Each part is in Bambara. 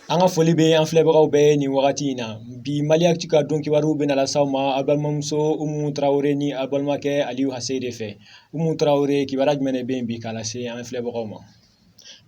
An ka foli bɛ an filɛbagaw bɛɛ ye nin wagati in na. Bi Maliactu ka don kibaruw bɛna lase aw ma aw balimamuso Umu Tarawele ni aw balimakɛ Aliyu Hase de fɛ. Umu Tarawele, kibaruya jumɛn de bɛ yen bi k'a lase an filɛbagaw ma?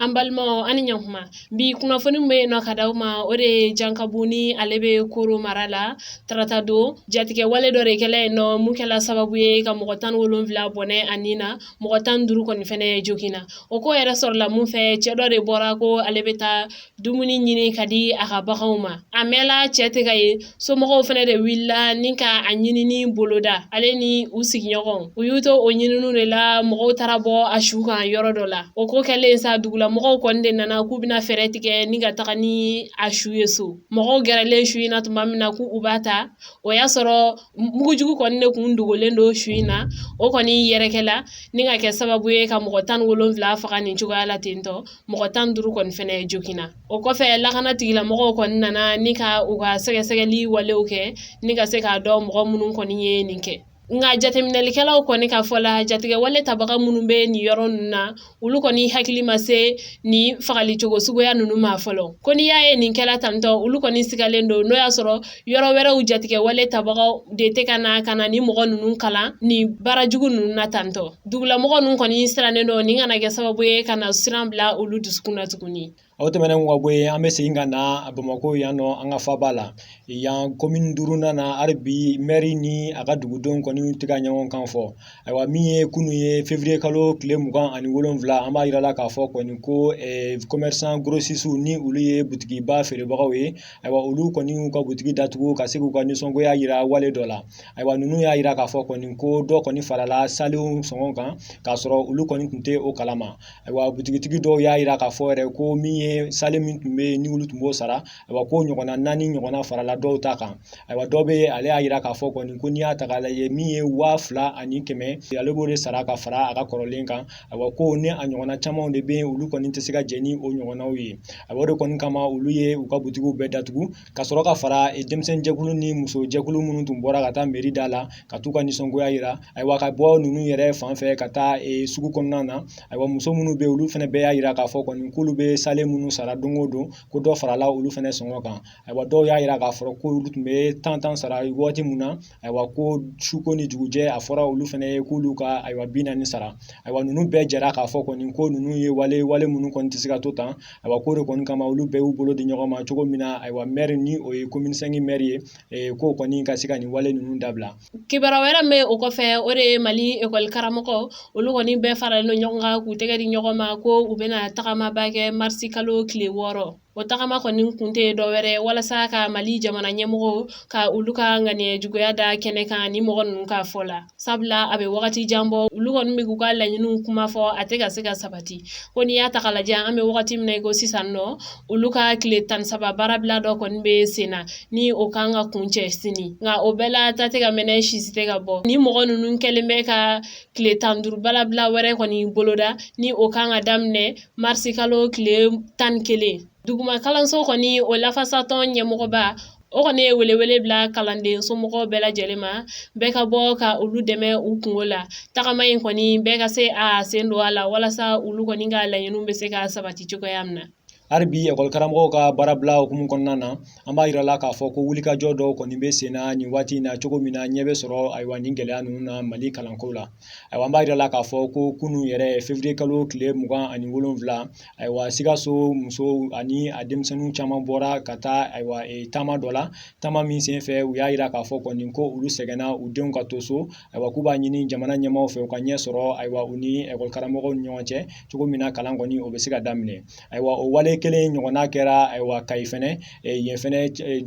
An balimaw, an ni ɲankuma. Bi kunnafoni min bɛ yen nɔ ka d'aw ma, o de ye Jankabu, ni ale bɛ Koro mara la. Tarata don, jatigɛ wale dɔ de kɛla yen nɔ, mun kɛla sababu ye ka mɔgɔ 17 bɔnɛ a ni na, mɔgɔ 15 kɔni fɛnɛ joginna. O ko yɛrɛ sɔrɔla mun fɛ? Cɛ dɔ de bɔra ko ale bɛ taa dumuni ɲini ka di a ka baganw ma. A mɛnla cɛ tɛ ka ye, somɔgɔw fɛnɛ de wulila ni ka a ɲinini boloda, ale ni u sigiɲɔgɔnw. U y'u to o ɲininiw de la, mɔgɔw taara bɔ a su kan yɔrɔ dɔ la. O ko kɛlen sa, dugulamɔgɔw kɔni de nana k'u bɛna fɛɛrɛ tigɛ ni ka taga ni a su ye so. Mɔgɔw gɛrɛlen su in na tuma min na k'u b'a ta, o y'a sɔrɔ mugujugu kɔni de kun dogolen don su in na. O kɔni yɛrɛkɛla ni ka kɛ sababu ye ka mɔgɔ 17 faga nin cogoya la ten tɔ, mɔgɔ 15 kɔni fɛnɛ joginna. O kɔfɛ, lakana tigilamɔgɔw kɔni nana ni ka u ka sɛgɛsɛgɛli walew kɛ ni ka se k'a dɔn mɔgɔ minnu kɔni ye nin kɛ. Nka jateminɛlikɛlaw kɔni ka fɔ la, jatigɛ wale tabaga minnu bɛ nin yɔrɔ ninnu na, olu kɔni hakili ma se nin fagali cogo suguya ninnu ma fɔlɔ. Ko n'i y'a ye nin kɛla tantɔ, olu kɔni sigalen don n'o y'a sɔrɔ yɔrɔ wɛrɛw jatigɛ wale tabagaw de tɛ ka na ka na ni mɔgɔ ninnu kalan nin baara jugu ninnu na tantɔ. Dugulamɔgɔ ninnu kɔni sirannen don nin kana kɛ sababu ye ka na siran bila olu dusukun na tuguni. O tɛmɛnen ka bɔ yen, an bɛ segin ka na Bamakɔ yan nɔ, an ka faaba la yan, commune duurunan na. Hali bi, mɛri ni a ka dugudenw kɔni tɛ ka ɲɔgɔn kan fɔ. Ayiwa, min ye kunun ye, février kalo tile 27, an b'a yira la k'a fɔ kɔni ko commerçant grossistes, ni olu ye butigiba feerebagaw ye, ayiwa, olu kɔni y'u ka butigi datugu ka se k'u ka nisɔngoya yira wale dɔ la. Ayiwa, ninnu y'a yira k'a fɔ kɔni ko dɔ kɔni farala salenw sɔngɔ kan, k'a sɔrɔ olu kɔni tun tɛ o kalama. Ayiwa, butigitigi dɔw y'a yira k'a fɔ yɛrɛ ko min ye salen min tun bɛ yen, ni olu tun b'o sara, ayiwa, k'o ɲɔgɔnna naani ɲɔgɔnna farala dɔw ta kan. Ayiwa, dɔ bɛ yen, ale y'a yira k'a fɔ kɔni ko n'i y'a ta k'a lajɛ, min ye 2100, ale b'o de sara ka fara a ka kɔrɔlen kan. Ayiwa, ko ni a ɲɔgɔnna camanw de bɛ yen, olu kɔni tɛ se ka jɛn ni o ɲɔgɔnnaw ye. Ayiwa, o de kɔni kama olu ye u ka butigiw bɛɛ datugu, ka sɔrɔ ka fara denmisɛnnin jɛkulu ni muso jɛkulu minnu tun bɔra ka taa meri da la ka t'u ka nisɔngoya yira. Ayiwa, ka bɔ ninnu yɛrɛ fan fɛ ka taa sugu kɔnɔna na, ayiwa, muso minnu bɛ yen, olu fana bɛɛ y'a yira k'a fɔ kɔni k'olu bɛ salen minnu sara don o don, ko dɔ farala olu fana sɔngɔ kan. Ayiwa, dɔw y'a yira k'a fɔ ko olu tun bɛ tan tan sara waati min na, ayiwa, ko suko ni dugujɛ, a fɔra olu fana ye k'olu ka, ayiwa, 40 sara. Ayiwa, ninnu bɛɛ jɛra k'a fɔ kɔni ko ninnu ye wale minnu kɔni tɛ se ka to tan. Ayiwa, k'o de kɔni kama olu bɛɛ y'u bolo di ɲɔgɔn ma cogo min na, ayiwa, mɛri, ni o ye commune cinq mɛri ye, k'o kɔni ka se ka nin wale ninnu dabila. Kibaruya wɛrɛ min bɛ o kɔfɛ, o de ye Mali ekɔli karamɔgɔ, olu kɔni bɛɛ faralen don ɲɔgɔn kan k'u tɛgɛ di ɲɔgɔn ma ko u bɛna tagamaba kɛ marisi kalo tile 6. O tagama kɔni kun tɛ dɔwɛrɛ walasa ka Mali jamana ɲɛmɔgɔw ka olu ka ŋaniya juguya da kɛnɛ kan ni mɔgɔ ninnu ka fɔ la, sabula a bɛ wagati jan bɔ, olu kɔni bɛ k'u ka laɲiniw kuma fɔ, a tɛ ka se ka sabati. Ko n'i y'a ta k'a lajɛ, an bɛ wagati min na i ko sisan nɔ, olu ka tile 13 baarabila dɔ kɔni bɛ sen na, ni o kan ka kuncɛ sini. Nka o bɛɛ la, ta tɛ ka mɛnɛ, sisi tɛ ka bɔ. Ni mɔgɔ ninnu kɛlen bɛ ka tile 15 baarabila wɛrɛ kɔni boloda, ni o kan ka daminɛ marisi kalo tile 11. Duguma kalanso kɔni, o lafasatɔn ɲɛmɔgɔba, o kɔni ye welewele bila kalanden somɔgɔw bɛɛ lajɛlen ma, bɛɛ ka bɔ ka olu dɛmɛ u kungo la. Tagama in kɔni, bɛɛ ka se a sen don a la walasa olu kɔni ka laɲiniw bɛ se ka sabati cogoya min na. Hali bi, ekɔli karamɔgɔw ka baarabila hukumu kɔnɔna na, an b'a yira la k'a fɔ ko wulikajɔ dɔw kɔni bɛ sen na nin waati in na, cogo min na ɲɛ bɛ sɔrɔ, ayiwa, nin gɛlɛya ninnu na Mali kalanko la. Ayiwa, an b'a yira la k'a fɔ ko kunun yɛrɛ, février kalo tile 27, ayiwa, Sikaso musow ani a denmisɛnninw caman bɔra ka taa, ayiwa, taama dɔ la, taama min sen fɛ u y'a yira k'a fɔ kɔni ko olu sɛgɛnna u denw ka to so. Ayiwa, k'u b'a ɲini jamana ɲɛmaaw fɛ u ka ɲɛ sɔrɔ, ayiwa, u ni ekɔli karamɔgɔw ni ɲɔgɔn cɛ, cogo min na kalan kɔni o bɛ se ka daminɛ. Ayiwa, o wale kelen ɲɔgɔnna kɛra, ayiwa, Kayi fɛnɛ. Yen fɛnɛ,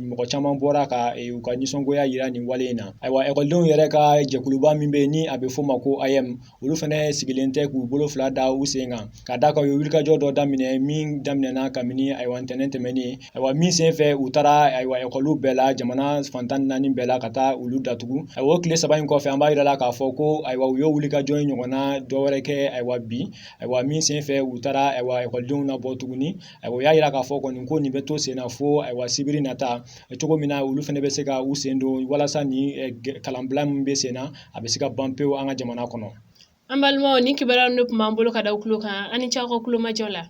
mɔgɔ caman bɔra ka u ka nisɔngoya yira nin wale in na. Ayiwa, ekɔlidenw yɛrɛ ka jɛkuluba min bɛ yen, ni a bɛ f'o ma ko AEEM, olu fɛnɛ sigilen tɛ k'u bolo fila da u sen kan, ka d'a kan u ye wulikajɔ dɔ daminɛ min daminɛna kabini, ayiwa, ntɛnɛn tɛmɛnen. Ayiwa, min sen fɛ u taara, ayiwa, ekɔliw bɛɛ la, jamana fan 14 bɛɛ la, ka taa olu datugu. Ayiwa, o tile 3 in kɔfɛ, an b'a yira la k'a fɔ ko, ayiwa, u ye wulikajɔ in ɲɔgɔnna dɔ wɛrɛ kɛ, ayiwa, bi. Ayiwa, min sen fɛ u taara, ayiwa, ekɔlidenw nabɔ tuguni. Ayiwa, u y'a yira k'a fɔ kɔni ko nin bɛ to sen na fo, ayiwa, sibiri nata, cogo min na olu fɛnɛ bɛ se ka u sen don walasa nin kalanbila min bɛ sen na, a bɛ se ka ban pewu an ka jamana kɔnɔ. An balimaw, ni kibaruya de tun b'an bolo ka da tulo kan. An ni ce aw ka tulomajɔ la.